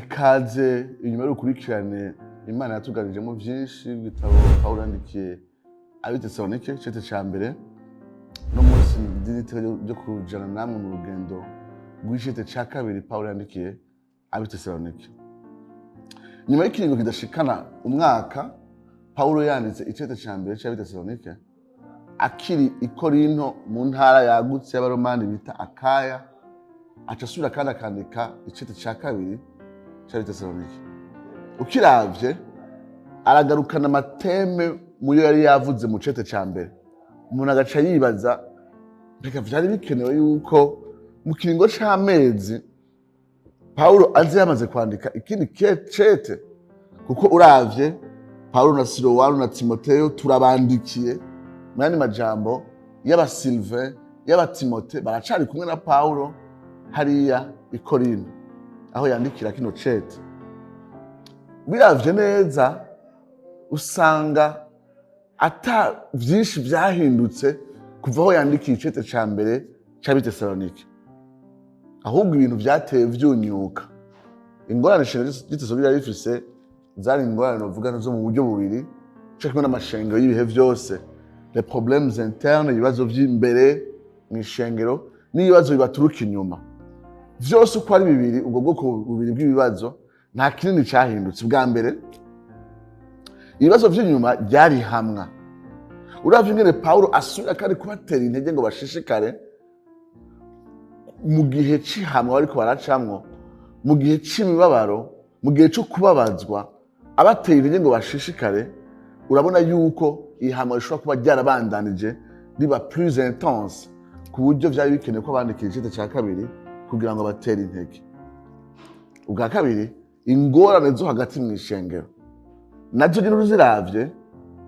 Ikaze inyuma y'urukurikirane Imana yatuganijemo vyinshi ibitabo Pawulo yandikiye ab'i Tesalonike, icete ca mbere. No munsi nd'iteka ryo kujana namwe mu rugendo rw'icete ca kabiri Pawulo yandikiye ab'i Tesalonike. Nyuma y'ikiringo kidashikana umwaka Pawulo yanditse icete ca mbere c'ab'i Tesalonike, akiri i Korinto mu ntara yagutse y'Abaromani bita Akaya, aca asubira kandi akandika icete ca kabiri c'ab'i Tesalonike. Ukiravye, aragarukana ama thèmes muyo yari yavuze mu cete ca mbere. Umuntu agaca yibaza: mbega vyari bikenewe yuko mu kiringo c'amezi Pawulo aze yamaze kwandika ikindi cete? Kuko uravye, Pawulo na Silowano na Timoteyo turabandikiye. Mu yandi majambo, yaba Sylvain, yaba Timote, baracari kumwe na Pawulo hariya i Korinto aho yandikira kino cete. Biravye neza, usanga ata vyinshi vyahindutse kuva aho yandikiye icete ca mbere c'ab'i Tesalonike, ahubwo ibintu vyateye vyunyuka. Ingorane ishengero ry'i Tesalonike ryari rifise zari ingorane novuga zo mu buryo bubiri, co kimwe n'amashengero y'ibihe vyose: les problèmes internes, ibibazo vy'imbere mw'ishengero, n'ibibazo bibaturuka inyuma. Vyose uko ari bibiri, ubwo bwoko bubiri bw'ibibazo, nta kinini cahindutse. Bwa mbere, ibibazo vy'inyuma ryari hamwa. Uravye ingene Pawulo asubira kandi kubatera intege ngo bashishikare mu gihe c'ihamwa bariko baracamwo, mu gihe c'imibabaro, mu gihe co kubabazwa, abatera intege ngo bashishikare, urabona yuko ihamwa rishobora kuba ryarabandanije riba plus intense, ku buryo vyari bikenewe ko abandikira icete ca kabiri kugira ngo batere intege. Ubwa kabiri, ingorane zo hagati mu ishengero nazo nyine uziravye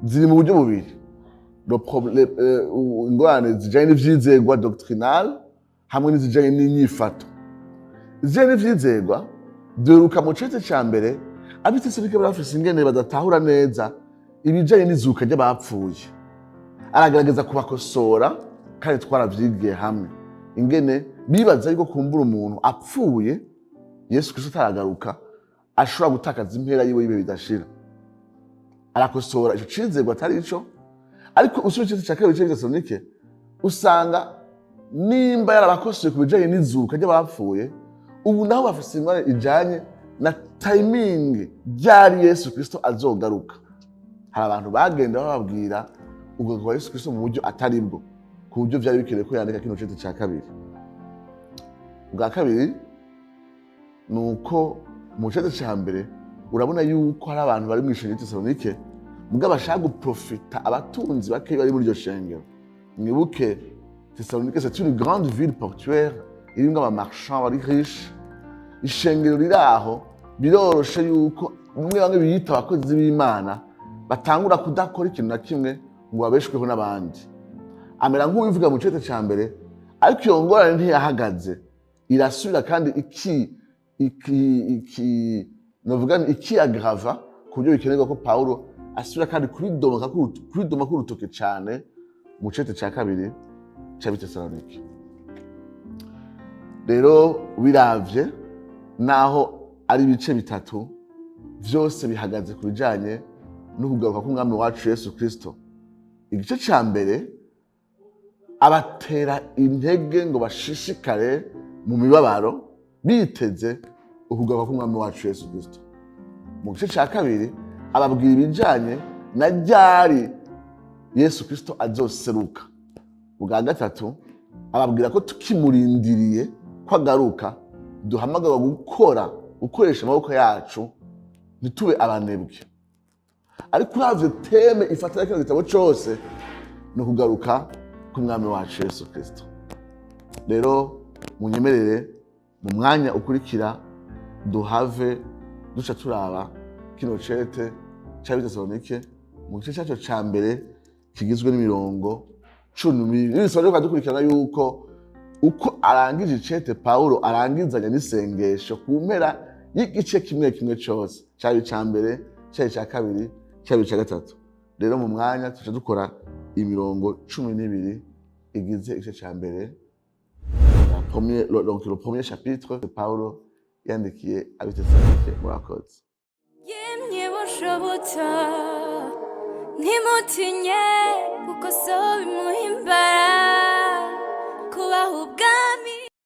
ziri mu buryo bubiri: ingorane zijanye n'ivyizegwa doctrinal hamwe n'izijanye n'inyifato. Izijanye n'ivyizegwa, duheruka mu cete ca mbere Abitesalonike bari bafise ingene badatahura neza ibijanye n'izuka ry'abapfuye. Aragerageza kubakosora, kandi twaravyigiye hamwe ingene bibaza yuko kumbura umuntu apfuye Yesu Kristo ataragaruka ashobora gutakaza impera yiwe y'ibihe bidashira. Arakosora ico cizegwa atari ico. Ariko usubije icete ca kabiri c'Abetesalonike, usanga nimba yarabakosoye ku bijanye n'izuka ry'abapfuye, ubu naho bafise ingorane ijanye na timing ryari Yesu Kristo azogaruka. Hari abantu bagenda bababwira ugaruka kwa Yesu Kristo mu buryo atari bwo, ku buryo vyari bikenewe ko yandika kino cete ca kabiri. Ubwa kabiri ni uko mu cete ca mbere urabona yuko hari abantu bari mu ishengero ry'i Tesalonike mugabo bashaka guprofita abatunzi bakeyi bari muri iryo shengero. Mwibuke, Tesalonike, c'est une grande ville portuaire irimwo aba marchands bari riche. Ishengero riri aho, biroroshe yuko bamwe bamwe biyita abakozi b'Imana batangura kudakora ikintu na kimwe ngo babeshweho n'abandi. Amera nk'uwivuga mu cete ca mbere, ariko iyo ngorane ntiyahagaze, irasubira kandi iki iki iki novuga nti ikiagrava, ku buryo bikenerwa ko Pawulo asubira kandi kubidoma k'urutoke cane mu cete ca kabiri c'Abitesalonike. Rero biravye, naho ari ibice bitatu, vyose bihagaze ku bijanye no kugaruka k'Umwami wacu Yesu Kristo. Igice ca mbere, abatera intege ngo bashishikare mu mibabaro biteze ukugaruka k'Umwami wacu Yesu Kristo. Mu gice cya kabiri, ababwira ibijyanye na ryari Yesu Kristo azoseruka. Bwa gatatu, ababwira ko tukimurindiriye ko agaruka duhamagarwa gukora, gukoresha amaboko yacu, ntitube abanebwe. Ariko uravye thème ifatira kino gitabo cose, ni ukugaruka k'Umwami wacu Yesu Kristo. Rero munyemerere mu mwanya ukurikira duhave duca turaba kino cete c'Abitesalonike mu gice caco ca mbere kigizwe n'imirongo 12. N'ibisaba rero dukurikirana yuko uko arangije icete, Pawulo arangizanya n'isengesho ku mpera y'igice kimwe kimwe cose, caba ica mbere, caba ica kabiri, caba ica gatatu. Rero mu mwanya tuca dukora imirongo 12 igize igice ca mbere, donc le premier chapitre de Paulo. Yandikiye Abitesalonike. Murakoze. Yemye bushobotsa, ntimutinye, kuko so bimuhimbara kubaha ubwami.